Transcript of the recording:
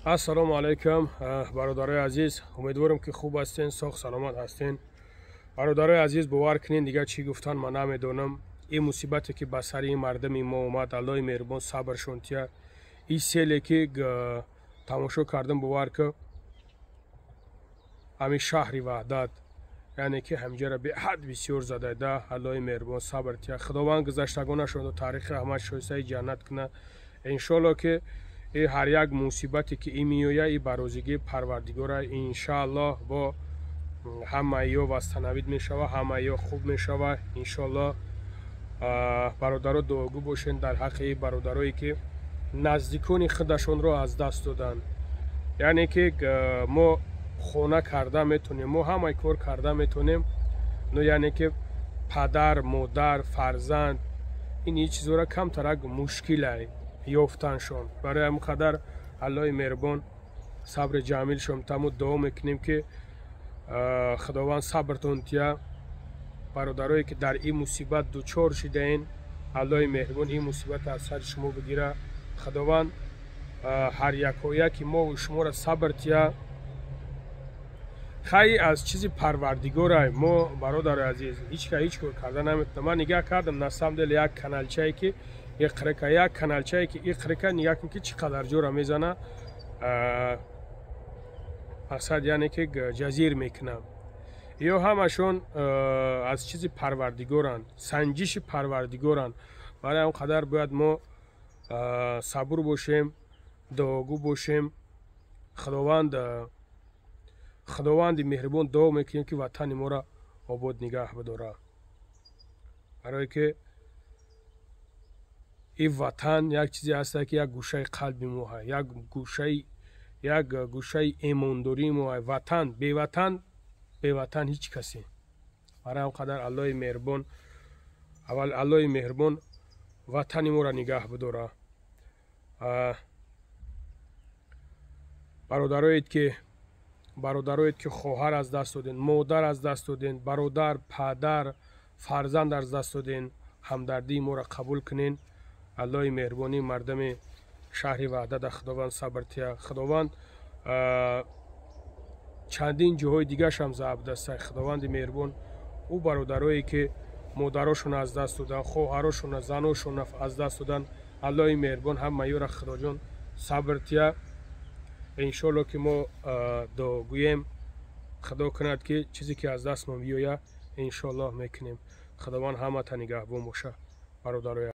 Ассалому алайкум, бародарои азиз, умедворам ки хуб ҳастен, соғ саломат ҳастен. Бародарои азиз, бовар кунед, дигар чӣ гуфтан ман намедонам. Ин мусибате ки ба сари ин мардуми мо омад, Аллоҳи меҳрубон сабршон тия. Ин селе ки тамошо кардам, бовар ки ҳамин шаҳри Ваҳдат, яъне ки ҳамҷара беҳад бисёр задайда. Аллоҳи меҳрубон сабр тия. Худованд гузаштагонашонро таърихи раҳмат шоистаи ҷаннат кунад. Иншоалло ки и ҳар як мусибате ки и меоя, и ба розигии Парвардигора, иншааллоҳ бо ҳамаи ё восстановить мешава, ҳамаи ё хуб мешава, иншоаллоҳ. Бародаро, дуогӯ бошен дар ҳаққи бародарое ки наздикони худашонро аз даст доданд. Яъне ки мо хона карда метонем, мо ҳамаи кор карда метонем, но яъне ки падар, модар, фарзанд, ин ҳеҷ чизора камтарак мушкилай ёфтаншон. Барои ҳамин қадар Аллоҳи меҳрубон сабри ҷамилшон таму дуо мекунем ки Худованд сабртон тия. Бародарое ки дар ин мусибат дучор шидаен, Аллоҳи меҳрубон ин мусибат аз сари шумо бигира. Худованд ҳар якояки мову шуморо сабр тия. Хай, аз чизи Парвардигорай. Мо, бародари азиз, ҳеҷ ка ҳеҷ кор карда наметавонам. Ман нигаҳ кардам, на самом деле, як каналчае ки иқрика, як каналчае ки иқрика, нигаҳ кун ки чӣ қадар ҷора мезана, мақсад, яъне ки ҷазир мекунам. Ё ҳамашон аз чизи Парвардигоранд, санҷиши Парвардигоранд. Барои он қадар бояд мо сабур бошем, дуогӯ бошем. Худованд, Худованди меҳрубон, дуо мекунем ки ватани моро обод нигаҳ бидорад, барое ки ин ватан як чизе ҳаста ки як гӯшаи қалби мо ҳа, як гӯшаи эмондории мо ҳа. Ватан, беватан, беватан ҳеҷ касе. Барои ҳам қадар Аллоҳи меҳрубон, аввал Аллоҳи меҳрубон ватани моро нигаҳ бидорад. Бародароед ки хоҳар аз даст доден, модар аз даст доден, бародар, падар, фарзанд аз даст доден, ҳамдардии моро қабул кунен. Аллоҳи меҳрубонӣ мардами шаҳри Ваҳдата Худованд сабр тия. Худованд, чандин ҷоҳои дигаршам забдаста. Худованди меҳрубон ӯ бародарое ки модарошон аз даст додан, хоҳарошона, заношона аз даст додан, Аллоҳи меҳрубон ҳамаёра, Худоҷон, сабр тия. Иншоалло ки мо дуогӯем, Худо кунад ки чизе ки аз дастмон биёя, иншоаллоҳ мекунем. Худованд ҳамата нигаҳбон боша, бародароя.